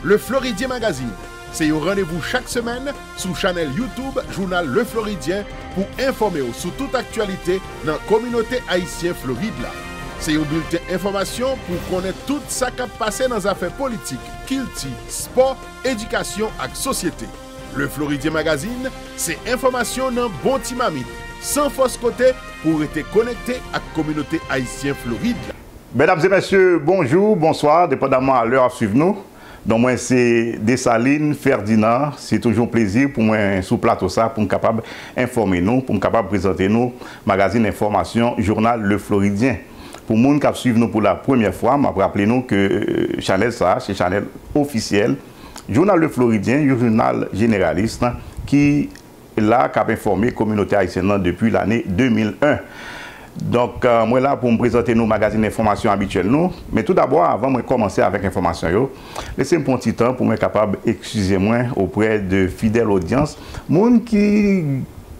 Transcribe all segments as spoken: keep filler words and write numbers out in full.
Le Floridien Magazine, se yon randevou chak semèn sou chanèl YouTube Jounal Le Floridien pou enfòme w sou tout aktyalite nan kominote ayisyen Florid la. Se yon bilten enfòmasyon pou w konnen tout sa k ap pase nan zafè politik, kilti, spò, edikasyon ak sosyete. Le Floridien Magazine, se enfòmasyon nan bon ti mamit, san fòs kote, pou w rete konekte ak kominote ayisyen Florid la. Medam e mesye, bonjou, bonswa, depandaman a lè w ap swiv nou. Non mwen se Desalin Ferdinand. Se toujou yon plezi pou mwen sou plato sa pou m kapab enfòme nou, pou m kapab prezante nou magazin enfòmasyon jounal Le Floridien. Pou moun k ap swiv nou pou la premyè fwa, m ap raple nou ke, euh, chanèl sa a se chanèl ofisyèl Jounal Le Floridien, yon jounal jeneralis ki la k ap enfòme kominote ayisyèn nan depi lane de mil en. Donk, euh, mwen la pou m prezante nou magazin enfòmasyon abityèl nou. Men tou dabò, avan mwen kòmanse avèk enfòmasyon yo, lese m pran ti tan pou mwen kapab eskize mwen oprè de fidèl odyans, moun ki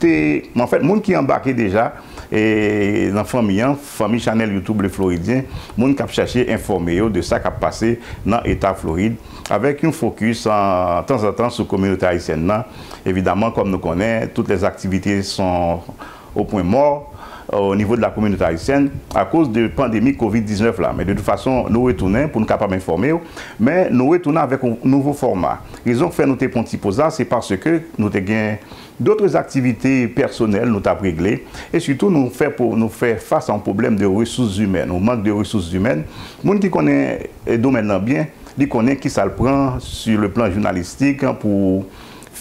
te, anfèt, moun ki anbake deja, e, nan fanmi an, fanmi chanèl YouTube Le Floridien, moun k ap chache enfòme yo de sa k ap pase nan eta Florid, avèk yon fokis, an, tanzantan sou kominote ayisyèn nan. Evidaman, kòm nou konnen, toutes les activités sont au point mort, euh, au niveau de la communauté haïtienne à cause de pandémie covid diznèf la. Men de tout fason, nou retounen pou nou kapab enfòme w. Men nou retounen avèk yon nouvo fòma. Rezon k fè nou te pran ti poz la, se paske nou te gen d'autres activités personnelles nou t ap regle. E sitou, nou fè pou, nou fè fas a yon pwoblèm de resous imèn, yon mank de resous imèn. Moun ki konnen, eh, domèn nan byen, li konnen ki sa l pran sur le plan journalistique pou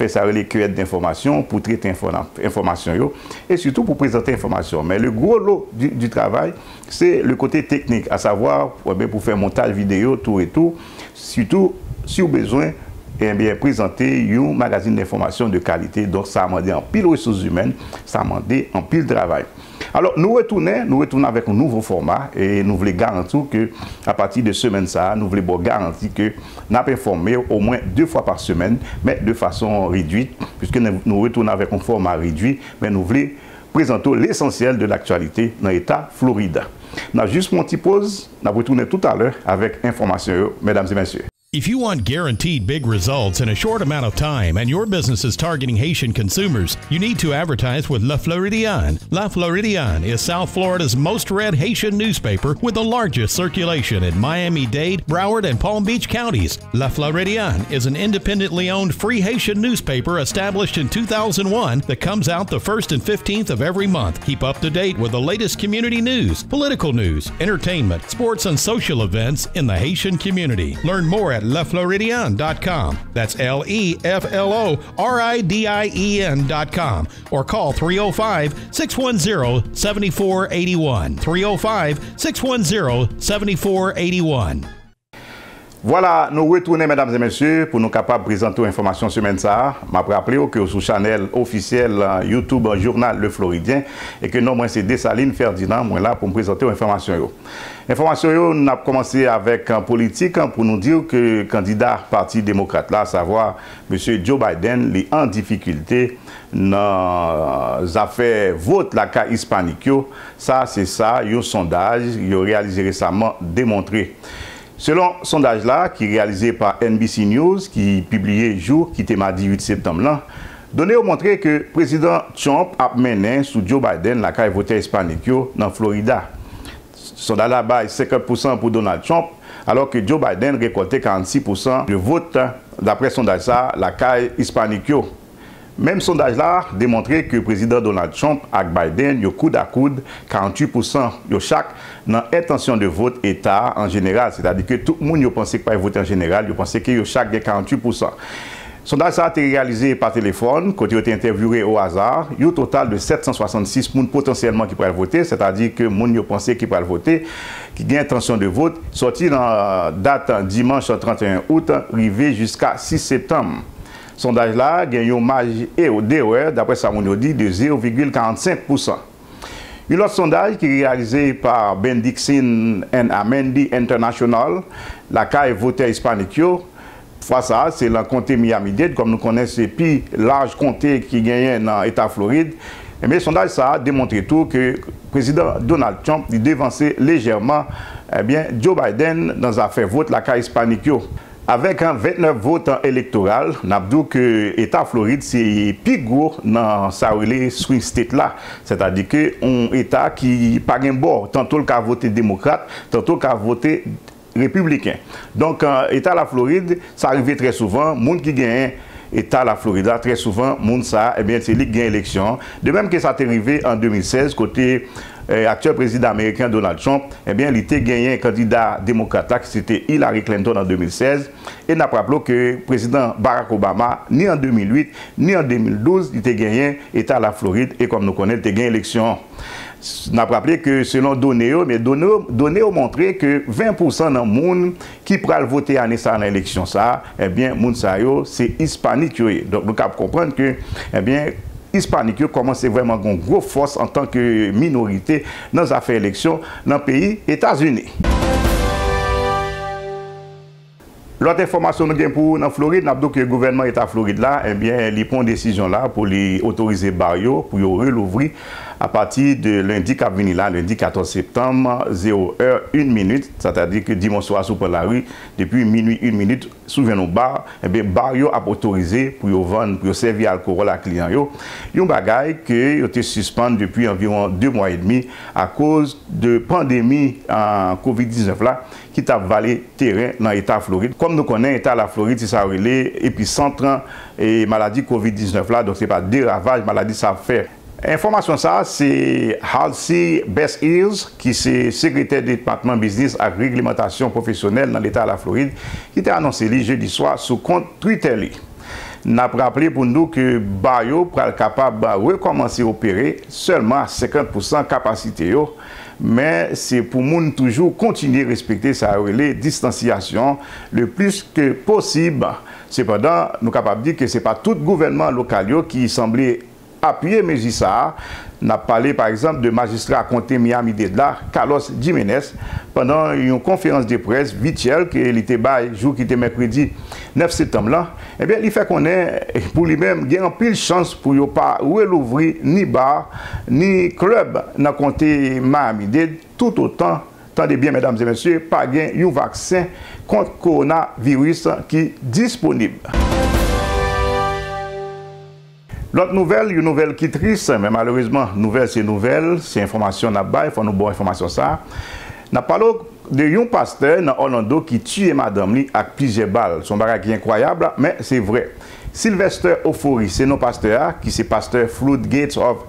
fè sa rele cueillette d'information, pou trete enfò-, enfòmasyon yo, e sitou pou prezante enfòmasyon. Men le gros lot du, du travail, se le kote teknik, a savwa, enben, pou fè montaj videyo, tou e tou, sitou si w bezwen, enben, prezante yon magazin enfòmasyon de kalite. Donk, sa mande anpil resous imèn, sa mande anpil travay. Alò, nou retounen, nou retounen avèk yon nouvo fòma, e nou vle garanti w ke, apati de semèn sa a, nou vle ba w garanti ke n ap enfòme w omwen de fwa pa semèn, men de fason redwit, piske nou, nou retounen avèk yon fòma redwi, men nou vle prezante w lesansyèl de laktyalite nan eta Florid. N ap jis pran yon ti poz, n ap retounen toutalè avèk enfòmasyon yo, medam e mesye. If you want guaranteed big results in a short amount of time and your business is targeting Haitian consumers, you need to advertise with Le Floridian. Le Floridian is South Florida's most read Haitian newspaper with the largest circulation in Miami-Dade, Broward, and Palm Beach counties. Le Floridian is an independently owned free Haitian newspaper established in two thousand one that comes out the first and fifteenth of every month. Keep up to date with the latest community news, political news, entertainment, sports, and social events in the Haitian community. Learn more at le floridian dot com. That's L E F L O R I D I E N dot com. Or call three oh five, six one zero, seven four eighty-one. Three oh five, six one zero, seven four eighty-one. Vwala, nou retounen, medam e mesye, pou nou kapab prezante w enfòmasyon semèn sa a. M ap raple w ke w sou chanèl ofisyèl, euh, YouTube Jounal Le Floridien e ke non mwen se Desalin Ferdinand, mwen la pou m prezante w enfòmasyon yo. Enfòmasyon yo, n ap kòmanse avèk, euh, politik, euh, pou nou di w ke kandida Pati Demokrat la, savwa mesye Joe Biden, li an difikilte nan zafè vot lakay Ispanik yo. Sa, se sa yon sondaj yo reyalize resaman demontre. Selon sondaj la, ki reyalize pa N B C News, ki pibliye jou ki te madi uit septanm lan, done yo montre ke Prezidan Trump ap mennen sou Joe Biden lakay votè Ispanik yo nan Florida. Sondaj la bay senkant pousan pou Donald Trump, alò ke Joe Biden rekòlte karannsis pousan de vot, daprè sondaj sa a, lakay Ispanik yo. Menm sondaj la demontre ke Prezidan Donald Trump ak Biden yo koud a koud, karanntuit pousan yo chak, nan entansyon de vot eta a an jeneral, sètadi ke tout moun yo panse k pral vote an jeneral, yo panse ke yo chak gen karanntuit pousan. Sondaj sa a te reyalize pa telefòn, kote yo te entèvyouwe o aza yon total de sèt san swasannsis moun potansyèlman ki pral vote, sètadi ke moun yo panse ki pral vote, ki gen entansyon de vot, sòti nan dat dimanch trannteyen out, rive jiska sis septanm. Sondaj la gen yon maj e-, derè, daprè sa moun yo di, de zewo vigil karannsenk pousan. Yon lòt sondaj ki reyalize pa Bendixin and Amendi International, lakay votè Ispanik yo, fwa sa a, se lan konte Miami-Dade, kòm nou konnen se pi laj konte ki genyen nan eta Florid. Ebyen, sondaj sa a demontre tou ke Prezidan Donald Trump, li devanse lejèman, ebyen, Joe Biden nan zafè vot lakay Ispanik yo. Avèk vennèf vòt elektoral, n ap di w ke eta Florid se pi gwo nan sa yo rele swing state la. Sètadi ke yon eta ki pa gen bò, tanto l ka vote demokrat, tanto l ka vote repibliken. Donk, eta Laflorid, sa rive trè souvan, moun ki genyen eta Laflorid la, trè souvan, moun sa a, ebyen, se li k gen eleksyon an. De menm ke sa te rive an de mil sèz, kote, eh, aktyèl prezidan ameriken Donald Trump, ebyen, li te genyen kandida demokrat la, ki se te Hillary Clinton an de mil sèz. E n ap raple w ke prezidan Barack Obama, ni an de mil uit, ni an de mil douz, li te genyen eta Laflorid, e kòm nou konnen, li te gen eleksyon an. N ap raple ke selon done yo, men done yo, done yo montre ke ven pousan nan moun ki pral vote ane sa a nan eleksyon sa a, ebyen, moun sa yo, se ispanik yo ye. Donk, nou kab konprann ke, ebyen, ispanik yo kòmanse vrèman gen yon gwo fòs antanke minorite nan zafè eleksyon nan peyi Etazini. Lòt enfòmasyon nou gen pou ou nan Florid, n ap di w ke gouvènman eta Florid la, ebyen, li pran desizyon la pou li otorize bar yo, pou yo relouvri apati de lendi k ap vini la, lendi katòz septanm, zewo è, yon minit, sètadi ke dimanch swa, si w pran lari, depi minui, yon minit, si w jwenn yon bar, ebyen, bar yo ap otorize pou yo vann, pou yo sèvi alkòl a kliyan yo. Yon bagay ke yo te sispann depi anviwon de mwa edmi akoz de pandemi, ah, kovid diznèf la, ki t ap vale teren nan eta Florid. Kòm nou konnen, eta Laflorid, se sa yo rele episant, e, maladi kovid diznèf la, donk se pa de ravaj maladi sa ap fè. Enfòmasyon sa a, se Halsey Best Ears, ki se sekretè Depatman Biznis ak Reglemantasyon Pwofesyonèl nan Leta Laflorid, ki te anonse li jedi swa sou kont Twitter li. N ap raple pou n di w ke bar yo pral kapab rekòmanse opere sèlman a senkant pousan kapasite yo, men se pou moun toujou kontinye respekte sa yo rele distansyasyon le plis ke posib. Sepandan, nou kapab di ke se pa tout gouvènman lokal yo ki sanble apiye mezi sa a. N ap pale, pa egzanp, de majistra konte Miami-Dade la, Carlos Gimenez, pandan yon konferans de près vityèl ke li te bay jou ki te mèkredi nèf septanm lan, ebyen, li fè konnen, pou li menm, gen anpil chans pou yo pa relouvri ni bar, ni klèb nan konte Miami-Dade, toutotan, tande byen, medam e mesye, pa gen yon vaksen kont kowonaviris ki disponib. Lòt nouvèl, yon nouvèl ki tris, men malerezman, nouvèl se nouvèl, se enfòmasyon n ap bay, fò nou ba w enfòmasyon sa a. N ap pale w de yon pastè nan Orlando ki tiye madanm li ak plizyè bal. Se yon bagay ki enkwayab, men se vrè. Sylvester Ofori, se non pastè a, ki se pastè Floodgates of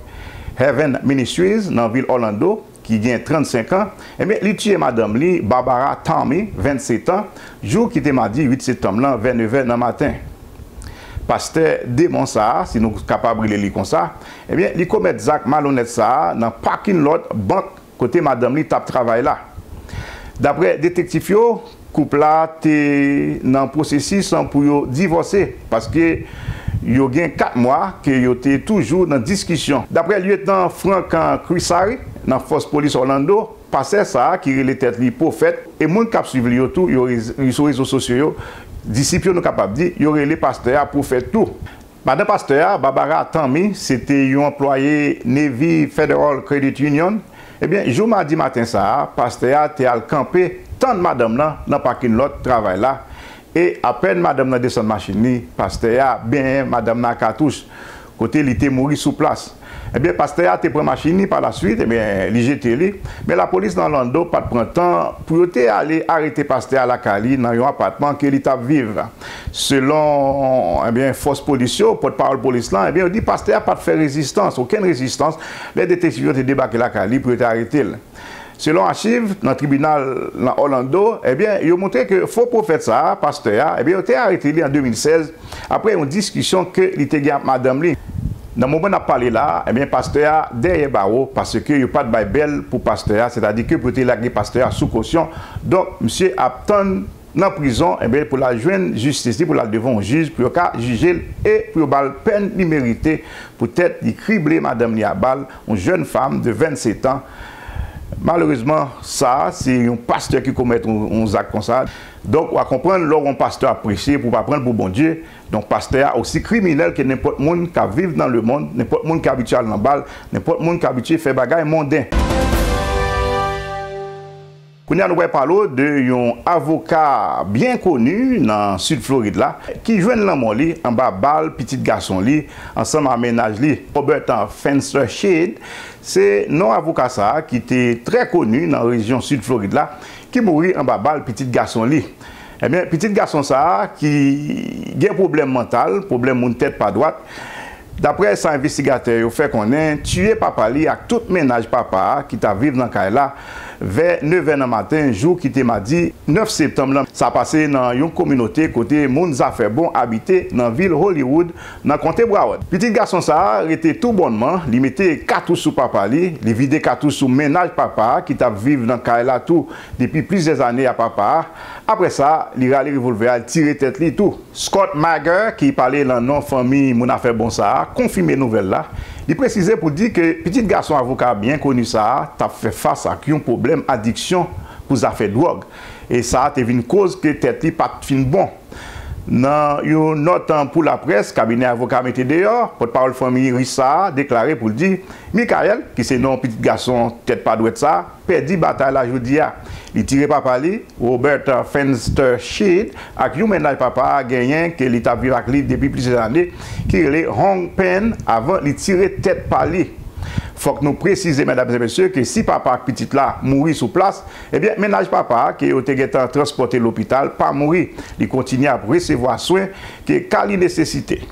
Heaven Ministries nan vil Orlando, ki gen trannsenk an, ebyen, li tiye madanm li, Barbara Tommy, vennsetan, jou ki te madi uit septanm lan, vè nevè nan maten. Pastè demon sa a, si nou kapab rele li konsa, ebyen, li komèt zak malonèt sa a nan pakin lòt bank kote madanm li t ap travay la. Daprè detektif yo, koup la te nan pwosesis pou yo divòse, paske yo gen kat mwa ke yo te toujou nan diskisyon. Daprè Lyetnan Frank Crisari, nan fòs polis Orlando, pastè sa a ki rele tèt li pwofèt, e moun k ap swiv li yo tou, yo rez-, sou rezo sosyo yo, disip yo, nou kapab di, yo rele pastè a pwofèt tou. Madan pastè a, Barbara Tommy, se te yon anplwaye Navy Federal Credit Union. Ebyen, jou madi maten sa a, pastè a te al kanpe tann madanm nan nan pakin lòt travay la. E apèn madanm nan desann machin li, pastè a benyen madanm nan ak katouch, kote li te mouri sou plas. Ebyen, pastè a te pran machin li pa laswit, ebyen, li jete li. Men lapolis nan Orlando pa t pran tan pou yo te ale arete pastè a lakay li nan yon apatman ke li t ap viv. Selon, ebyen, fòs polis yo, pòtpawòl polis lan, ebyen, yo di pastè a pa t fè rezistans, okenn rezistans, lè detektif yo te debake lakay li pou yo te arete l. Selon achiv nan tribinal nan Orlando, ebyen, yo montre ke fo pwofèt sa a, pastè a, ebyen, yo te arete li an de mil sèz, apre yon diskisyon ke li te gen ak madanm li. Nan moman n ap pale la a, ebyen, pastè a dèyè bawo, paske yo pa t bay bèl pou pastè a, sètadi ke pou yo te lage pastè a sou kosyon. Donk, misye ap tann nan prizon, ebyen, pou l al jwenn jistis li, pou l al devan yon jij, pou yo ka jije l e pou yo ba l pèn li merite poutèt li krible madanm li a bal, yon jèn fanm de vennsetan. Malerezman, sa a, se yon pastè ki komèt yon, yon zak konsa. Donk, w a konprann, lè w wè yon pastè ap preche, pou w pa pran l pou Bondye. Donk, pastè a osi kriminèl ke nenpòt moun k ap viv nan lemonn, nenpòt moun ki abitye al nan bal, nenpòt moun ki abitye fè bagay monden. Kounye a nou pral pale w de yon avoka byen koni nan Sid Florid la ki jwenn lanmò li anba bal pitit gason li ansanm a mennaj li, Robert Fenster Shade. Se non avoka sa a ki te trè koni nan rejyon Sid Florid la ki mouri anba bal pitit gason li. Ebyen, pitit gason sa a ki gen pwoblèm mantal, pwoblèm moun tèt pa dwat, daprè sa envestigatè yo fè konnen, tiye papa li ak tout mennaj papa a ki t ap viv nan kay la vè nevè nan maten jou ki te madi nèf septanm lan. Sa pase nan yon kominote kote moun zafè bon abite nan vil Hollywood, nan konte Broward. Pitit gason sa a rete tou bònman, li mete katouch sou papa li, li vide katouch sou mennaj papa a ki t ap viv nan kay la tou depi plizyè ane a papa a. Apre sa, li rale revòlvè a, li tire tèt li tou. Scott Mager, ki pale nan non fanmi moun afè bon sa a, konfime nouvèl la. Li presize pou di ke pitit gason avoka byen koni sa a t ap fè fas ak yon pwoblèm adiksyon pou zafè dwòg, e sa a te vin koz ke tèt li pa t fin bon. Nan yon nòt pou laprès, kabinè avoka mete deyò, pòtpawòl fanmi rich sa a deklare pou l di, Michael, ki se non pitit gason tèt pa dwèt sa a, pèdi batay la jodi a. Li tire papa li, Robert Fenster Shade, ak yon mennaj papa a genyen ke li t ap viv ak li depi plizyè ane, ki rele Hong Pen, avan li tire tèt pa li. Fòk nou presize, medam e mesye, ke si papa ak pitit la mouri sou plas, ebyen, mennaj papa a ke yo te gentan transpòte lopital pa mouri. Li kontinye ap resevwa swen ke ka li nesesite.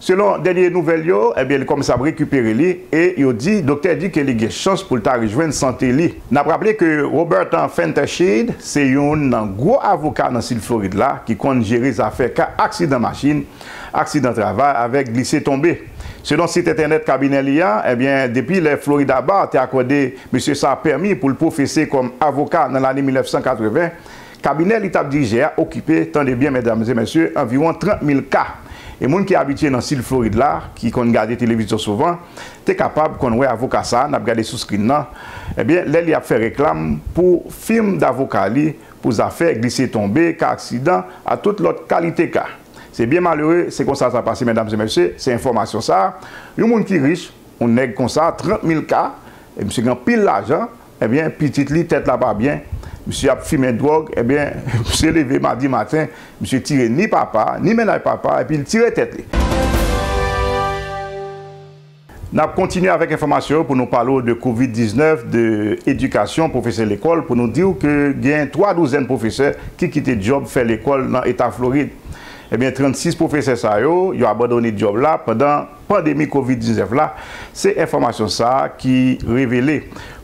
Selon dènye nouvèl yo, ebyen, li kòmanse ap rekipere li e yo di, doktè di ke li gen chans pou l ta rejwenn sante li. N ap raple ke Robert Fentershade se youn nan gwo avoka nan Sid Florid la ki konn jere zafè ka aksidan machin, aksidan travay avèk glise tonbe. Selon sit entènèt kabinè li a, ebyen, depi lè Florida Bar te akòde mesye sa a pèmi pou l pwofese kòm avoka nan lane mil nèf san katreven, kabinè li t ap dirije a okipe, tande byen, medam e mesye, anviwon trant mil ka. E moun ki abitye nan Sid Florid la, ki konn gade televizyon souvan, te kapab konn wè avoka sa a n ap gade sou screen nan, ebyen, lè li ap fè reklam pou fim davoka li pou zafè glise tonbe, ka aksidan, a tout lòt kalite ka. Se byen malere, se konsa sa pase, medam e mesye, se enfòmasyon sa a. Yon moun ki rich, yon nèg konsa, trant mil ka, e misye gen anpil lajan, ebyen, pitit li, tèt la pa byen, misye ap fimen dwòg, ebyen, misye leve madi maten, misye tire ni papa, ni mennaj papa, epi l tire tèt li. N ap kontinye avèk enfòmasyon yo pou nou pale w de kovid diznèf, de edikasyon, pwofesè lekòl, pou nou di w ke gen twa douzèn pwofesè ki kite djòb fè lekòl nan eta Florid. Ebyen, trannsis pwofesè sa yo, yo abandone djòb la pandan pandemi kovid diznèf la, se enfòmasyon sa a ki revele.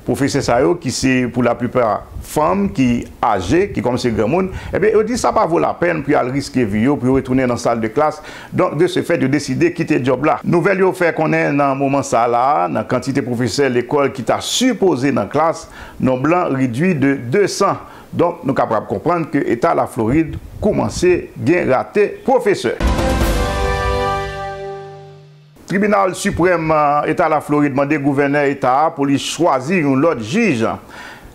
Pwofesè sa yo, ki se pou laplipa fanm, ki aje, ki kòmanse granmoun, ebyen, yo di sa pa vo lapèn pou y al riske vi yo, pou yo retounen nan sal de klas. Donk, de se fèt, yo deside kite djòb la. Nouvèl yo fè konnen nan moman sa a la, nan kantite pwofesè lekòl ki ta sipoze nan klas, nonb lan redui de de san. Donk, nou kapab konprann ke eta Laflorid koumanse gen rate pwofesè. Tribinal Siprèm, eh, Eta Laflorid mande gouvènè eta a pou li chwazi yon lòt jij.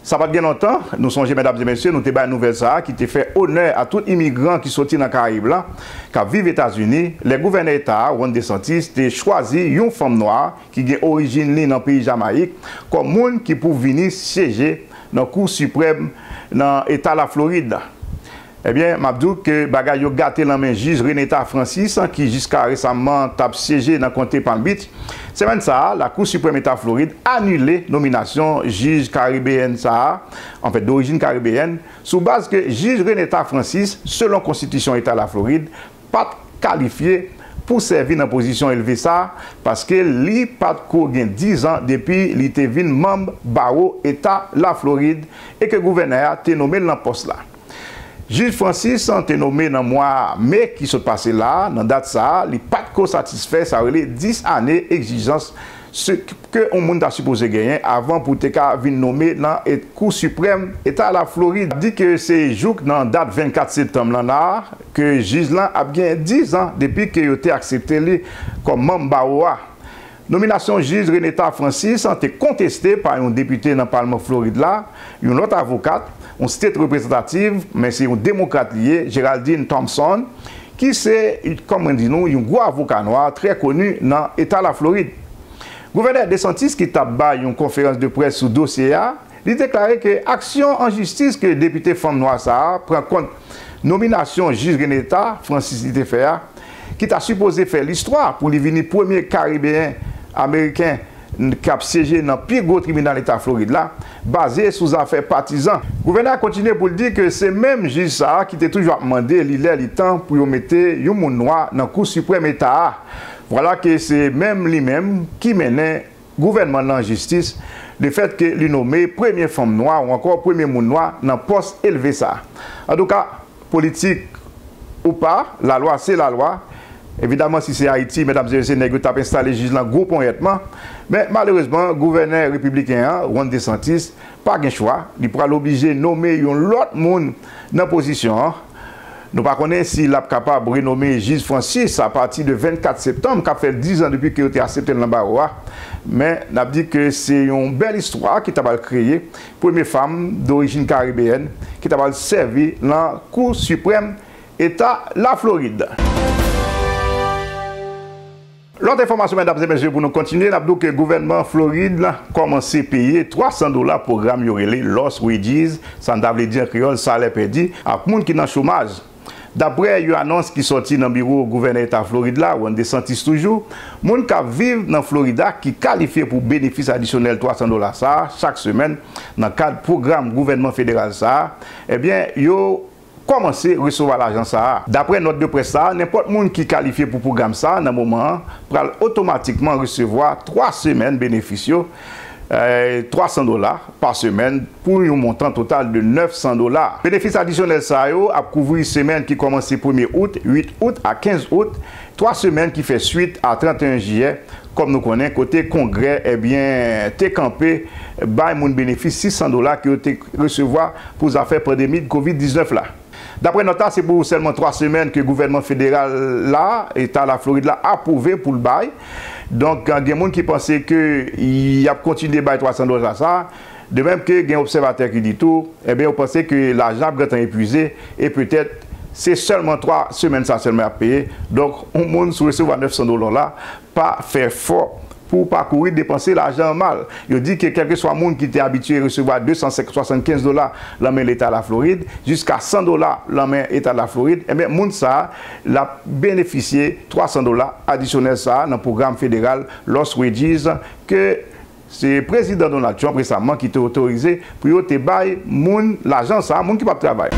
Sa pa t gen lontan, nou sonje, medam e mesye, nou te bay nouvèl sa a ki te fè onè a tout imigran ki soti nan Karayib la, k ap viv Etazini, lè gouvènè eta a, Ron DeSantis, te chwazi yon fanm nwa ki gen orijin li nan peyi Jamayik kòm moun ki pou vini syeje nan Kou Siprèm nan Eta Laflorid. Ebyen, m ap di w ke bagay yo gate nan men jij Reneta Francis, ki jiska resaman t ap syeje nan konte Palm Beach. Semèn sa a, Lakou Siprèm Eta Florid anile nominasyon jij karibeyèn sa a, anfèt, dorijin karibeyèn, sou baz ke jij Reneta Francis, selon konstitisyon Eta Laflorid, pa t kalifye pou sèvi nan pozisyon elve sa a, paske li pa t ko gen diz an depi li te vin manm bawo Eta Laflorid e ke gouvènè a te nonmen l nan pòs la. Jij Francis te nonmen nan mwa me ki sot pase la a. Nan dat sa a, li pa t ko satisfè sa rele dis ane egzijans se ke yon moun ta sipoze genyen avan pou te ka vin nonmen nan e-, Kou Siprèm Eta Laflorid. Di ke se jouk nan dat vennkat septanm lan la a ke jij lan ap gen diz an depi ke yo te aksepte li kòm manm bawo a. Nominasyon jij Reneta Francis te konteste pa yon depite nan Palman Florid la, yon lòt avokat, yon state reprezantativ, men se yon demokrat li ye, Geraldine Thompson, ki se, kòm mwen di nou, yon gwo avoka nwa trè koni nan Eta Laflorid. Gouvènè DeSantis, ki t ap bay yon konferans de près sou dosye a, Li deklare ke aksyon an jistis ke depite fanm nwa sa a pran kont nominasyon jij Reneta Francis li te fè a, ki ta sipoze fè listwa pou li vini premye Karibeyen Ameriken k ap syeje nan pi gwo tribinal Eta Florid la, baze sou zafè patizan. Gouvènè a kontinye pou l di ke se menm jij sa a ki te toujou ap mande li lè li tan pou yo mete yon moun nwa nan Kou Siprèm Eta a. Vwala ke se menm li menm ki mennen gouvènman nan jistis, lefèt ke li nome premye fanm nwa ou ankò premye moun nwa nan pòs elve sa a. Antouka, politik ou pa, lalwa se lalwa. Evidaman, si se Ayiti, medam e mesye, nèg yo t ap enstale jij lan gwo ponyètman. Men, malerezman, gouvènè repibliken an, Ron DeSantis, pa gen chwa, li pral oblije nome yon lòt moun nan pozisyon an. Nou pa konnen si l ap kapab renome jij Francis apati de vennkat septanm, k ap fè dizan depi ke yo te aksepte l nan bawo a. Men, n ap di ke se yon bèl istwa ki ta pral kreye, premye fanm dorijin karibeyèn ki ta pral sèvi nan Kou Siprèm Eta Laflorid. Lòt enfòmasyon, medam e mesye, pou nou kontinye, n ap di w ke gouvènman Florid kòmanse peye twa san dola pwogram yo rele Lost Wages, sa n ta vle di an kreyòl, salè pèdi, ak moun ki nan chomaj. Daprè yon anons ki sòti nan biwo gouvènè eta Florid la, Ron DeSantis toujou, moun k ap viv nan Florida ki kalifye pou benefis adisyonèl twa san dola sa a chak semèn nan kad pwogram gouvènman federal sa a, ebyen, yo kòmanse resevwa lajan sa a. Daprè nòt de près sa a, nenpòt moun ki kalifye pou pwogram sa a nan moman an pral otomatikman resevwa twa semèn benefis yo, eh, twa san dola pa semèn pou yon montan total de nèf san dola. Benefis adisyonèl sa yo ap kouvri semèn ki kòmanse premye out, uit out a kenz out, twa semèn ki fè swit a trannteyen jiyè, kòm nou konnen, kote Kongrè, ebyen, te kanpe bay moun benefis sis san dola ke yo te resevwa pou zafè pandemi kovid diznèf la. Daprè nòt la, se pou sèlman twa semèn ke gouvènman federal la, eta Laflorid la, apwouve pou l bay. Donk, gen moun ki panse ke y ap kontinye bay twa san dola sa, de menm ke gen obsèvatè ki di tou, ebyen, yo panse ke lajan ap gentan epuize e petèt se sèlman twa semèn sa sèlman y ap peye. Donk, yon moun sou resevwa nèf san dola la, pa fè efò pou w pa kouri depanse lajan an mal. Yo di ke kèlkeswa moun ki te abitye resevwa de san swasannkenz dola lan men Leta Laflorid, jiska san dola lan men Eta Laflorid, ebyen, moun sa a, l ap benefisye twa san dola adisyonèl sa a nan pwogram federal Lost Wages ke se Prezidan Donald Trump resaman ki te otorize pou yo te bay moun lajan sa a, moun ki p ap travay.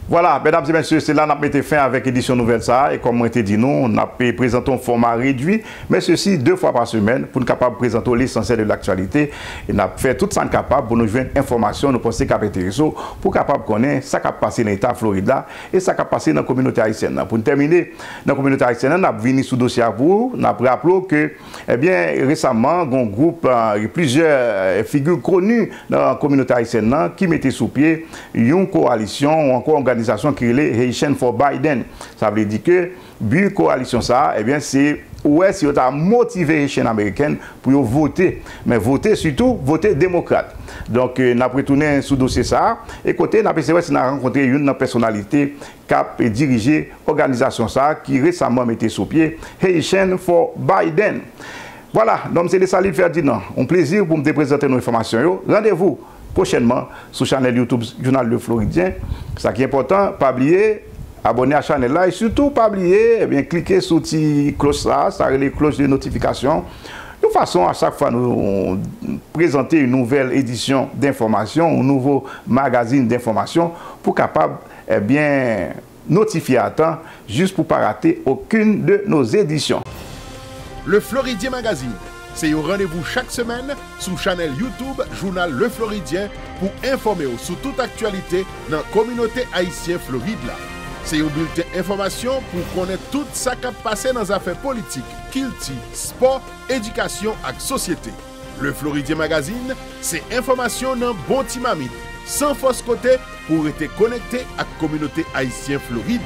Vwala, medam e mesye, se la n ap mete fen avèk edisyon nouvèl sa a, e kòm mwen te di nou, n ap prezante yon fòma redui, men sesi de fwa pa semèn, pou n kapab prezante w lesansyèl de laktyalite, e n ap fè tout sa n kapab pou nou jwenn enfòmasyon nou panse k ap enterese w, pou w kapab konnen sa k ap pase nan eta Florid la, e sa k ap pase nan kominote ayisyèn nan. Pou n tèmine, nan kominote ayisyèn nan, n ap vini sou dosye a pou w, n ap raple w ke Ebyen, resaman, gen yon gwoup, eh, plizyè, eh, figi koni nan kominote ayisyèn nan ki mete sou pye yon kowalisyon ou ankò òganizasyon ki rele Haitian for Biden. Sa vle di ke bi kowalisyon sa a, ebyen, se wè si yo ta motive Haitian American pou yo vote. Men vote sitou, vote demokrat. Donk, eh, n ap retounen sou dosye sa a, e kote n ap eseye wè si n a rankontre youn nan pèsonalite k ap dirije òganizasyon sa a ki resaman mete sou pye, Haitian for Biden. Vwala, non m se Desalin Ferdinand. Yon plezi pou m te prezante nou enfòmasyon yo. Randevou pwochènman sou chanèl YouTube Jounal Le Floridien. Sa ki enpòtan, pa bliye abòne a chanèl la e sitou pa bliye, ebyen, klike sou ti klòch sa, sa rele klòch de notifikasyon. Yon fason, a chak fwa nou prezante yon nouvèl edisyon denfòmasyon, yon nouvo magazin denfòmasyon, pou kapab, ebyen, notifye a tan, jis pou pa rate okenn de nos éditions. Le Floridien Magazine, se yon randevou chak semèn sou chanèl YouTube Jounal Le Floridien pou enfòme w sou tout aktyalite nan kominote ayisyen Florid la. Se yon bilten enfòmasyon pou w konnen tout sa k ap pase nan zafè politik, kilti, spò, edikasyon ak sosyete. Le Floridien Magazine, se enfòmasyon nan bon ti mamit, san fòs kote pou w rete konekte ak kominote ayisyen Florid.